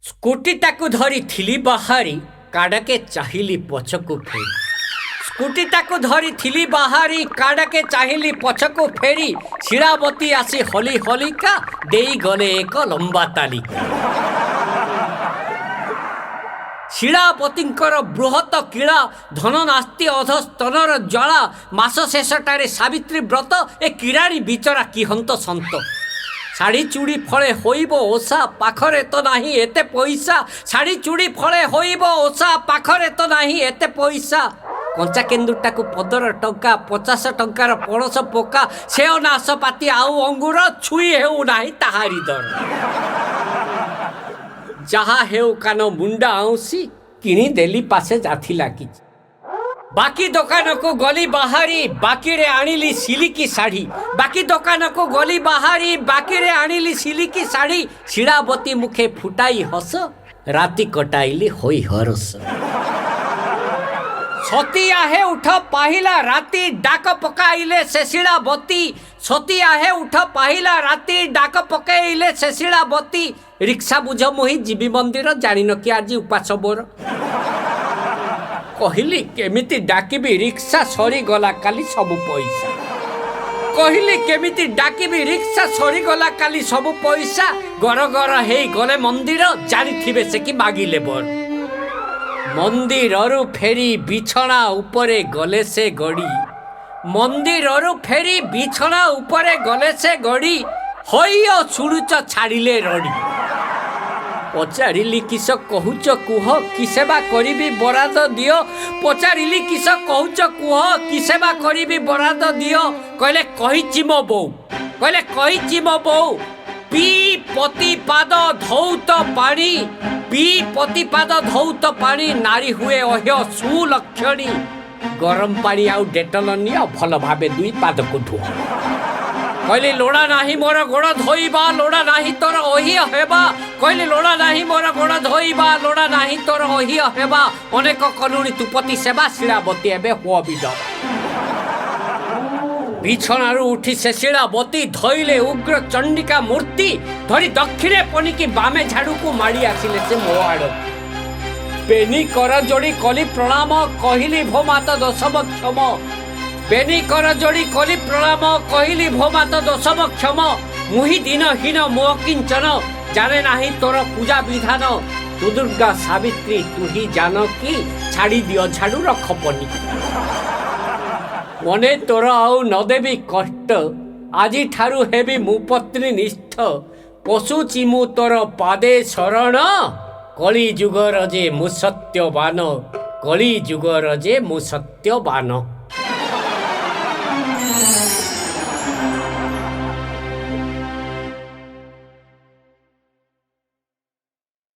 ସ୍କୁଟିଟାକୁ ଧରିଥିଲି ବାହାରି, କାଡ଼କେ ଚାହିଁଲି ପଛକୁ ଫେରି। ସ୍କୁଟିଟାକୁ ଧରିଥିଲି ବାହାରି, କାଡ଼କେ ଚାହିଁଲି ପଛକୁ ଫେରି, ଶିଳାବତୀ ଆସି ହଲି ହଲିକା ଦେଇଗଲେ ଏକ ଲମ୍ବା ତାଲିକା। ଶିଳାବତୀଙ୍କର ବୃହତ କିଳା, ଧନ ନାସ୍ତି ଅଧ ସ୍ତନର ଜ୍ୱାଳା। ମାସ ଶେଷଟାରେ ସାବିତ୍ରୀ ବ୍ରତ, ଏ କିରାଣୀ ବିଚରା କି ହନ୍ତ ସନ୍ତ। ଶାଢ଼ୀ ଚୁଡ଼ି ଫଳେ ହୋଇବ ଓଷା, ପାଖରେ ତ ନାହିଁ ଏତେ ପଇସା। ଶାଢ଼ୀ ଚୁଡ଼ି ଫଳେ ହୋଇବ ଓଷା, ପାଖରେ ତ ନାହିଁ ଏତେ ପଇସା। କଞ୍ଚା କେନ୍ଦୁଟାକୁ 15 ଟଙ୍କା, 50 ଟଙ୍କାର ପଣସ ପୋକା। ସେଓ ନାସପାତି ଆଉ ଅଙ୍ଗୁର, ଛୁଇଁ ହେଉ ନାହିଁ ତାହାରି ଦର। ଯାହା ହେଉ କାନ ମୁଣ୍ଡା ଆଉଁସି କିଣିଦେଲି, ପାଶେ ଯାଥିଲା କିଛି। ବାକି ଦୋକାନକୁ ଗଲି ବାହାରି, ବାକିରେ ଆଣିଲି ସିଲିକି ଶାଢ଼ୀ। ବାକି ଦୋକାନକୁ ଗଲି ବାହାରି, ବାକିରେ ଆଣିଲି ସିଲିକି ଶାଢ଼ୀ। ଶିଳାବତୀ ମୁଖେ ଫୁଟାଇ ହସ, ରାତି କଟାଇଲି ହୋଇ ହରସ। ସତୀ ଆହେ ଉଠ ପାହିଲା ରାତି, ଡାକ ପକାଇଲେ ସେ ଶିଳାବତୀ। ସତୀ ଆହେ ଉଠ ପାହିଲା ରାତି, ଡାକ ପକାଇଲେ ସେ ଶିଳାବତୀ। ରିକ୍ସା ବୁଝ ମୁହିଁ ଯିବି ମନ୍ଦିର, ଜାଣିନ କି ଆଜି ଉପାସ ମୋର? କହିଲି କେମିତି ଡାକିବି ରିକ୍ସା, ସରିଗଲା କାଲି ସବୁ ପଇସା। କହିଲି କେମିତି ଡାକିବି ରିକ୍ସା, ସରିଗଲା କାଲି ସବୁ ପଇସା। ଗର ଗର ହେଇ ଗଲେ ମନ୍ଦିର, ଜାଣିଥିବେ ସେ କି ମାଗିଲେ ବର। ମନ୍ଦିରରୁ ଫେରି ବିଛଣା ଉପରେ ଗଲେ ସେ ଗଡ଼ି। ମନ୍ଦିରରୁ ଫେରି ବିଛଣା ଉପରେ ଗଲେ ସେ ଗଡ଼ି, ହଇଅ ଶୁଣୁଚ ଛାଡ଼ିଲେ ରଡ଼ି। ପଚାରିଲି କିସ କହୁଛ କୁହ, କି ସେବା କରିବି ବରାଦ ଦିଅ। ପଚାରିଲି କିସ କହୁଛ କୁହ, କି ସେବା କରିବି ବରାଦ ଦିଅ। କହିଲେ କହିଛି ମୋ ବୋଉ, କହିଲେ କହିଛି ମୋ ବୋଉ, ପି ପତି ପାଦ ଧୌତ ପାଣି, ପି ପତିପାଦ ଧୌତ ପାଣି, ନାରୀ ହୁଏ ଅହ୍ୟ ସୁଲକ୍ଷଣୀ। ଗରମ ପାଣି ଆଉ ଡେଟଲ ନିଅ, ଭଲ ଭାବେ ଦୁଇ ପାଦକୁ ଧୁଅ। କହିଲି ଲୋଡ଼ା ନାହିଁ ମୋର ଗୋଡ଼ ଧୋଇବା, ଲୋଡ଼ା ନାହିଁ ତୋର ଅହ୍ୟ ହେବା। କହିଲି ଲୋଡ଼ା ନାହିଁ ମୋର ଗୋଡ଼ ଧୋଇବା, ଲୋଡ଼ା ନାହିଁ ତୋର ଅହ୍ୟ ହେବା। ଅନେକ କଲୁଣି ତୁପତି ସେବା, ଶିଳାବତୀ ଏବେ ହୁଅ ବିଧବା। ବିଛଣାରୁ ଉଠି ସେ ଶିଳାବତୀ ଧଇଲେ ଉଗ୍ର ଚଣ୍ଡିକା ମୂର୍ତ୍ତି, ଧରି ଦକ୍ଷିଣେ ପନିକି ବାମେ ଝାଡ଼ୁକୁ ମାଡ଼ି ଆସିଲେ ସେ ମୋ ଆଡ଼କୁ। ବେନି କର ଯୋଡ଼ି କଲି ପ୍ରଣାମ, କହିଲି ଭୋ ମାତ ଦଶମ କ୍ଷମ। ବେନି କର ଯୋଡ଼ି କଲି ପ୍ରଣାମ, କହିଲି ଭୋ ମାତ ଦଶମ କ୍ଷମ। ମୁହିଁ ଦିନହୀନ ମୋ କିଞ୍ଚନ, ଜାଣେ ନାହିଁ ତୋର ପୂଜା ବିଧାନ। ତୁ ଦୁର୍ଗା ସାବିତ୍ରୀ ତୁହି ଜାନକୀ, ଛାଡ଼ି ଦିଅ ଝାଡ଼ୁ ରଖ ପନିକି। ମନେ ତୋର ଆଉ ନଦେବି କଷ୍ଟ, ଆଜିଠାରୁ ହେବି ମୁଁ ପତ୍ନୀ ନିଷ୍ଠ। ପଶୁଚି ମୁଁ ତୋର ପାଦେ ଶରଣ, କଳି ଯୁଗର ଯେ ମୁଁ ସତ୍ୟବାନ, କଳି ଯୁଗର ଯେ ମୁଁ ସତ୍ୟବାନ।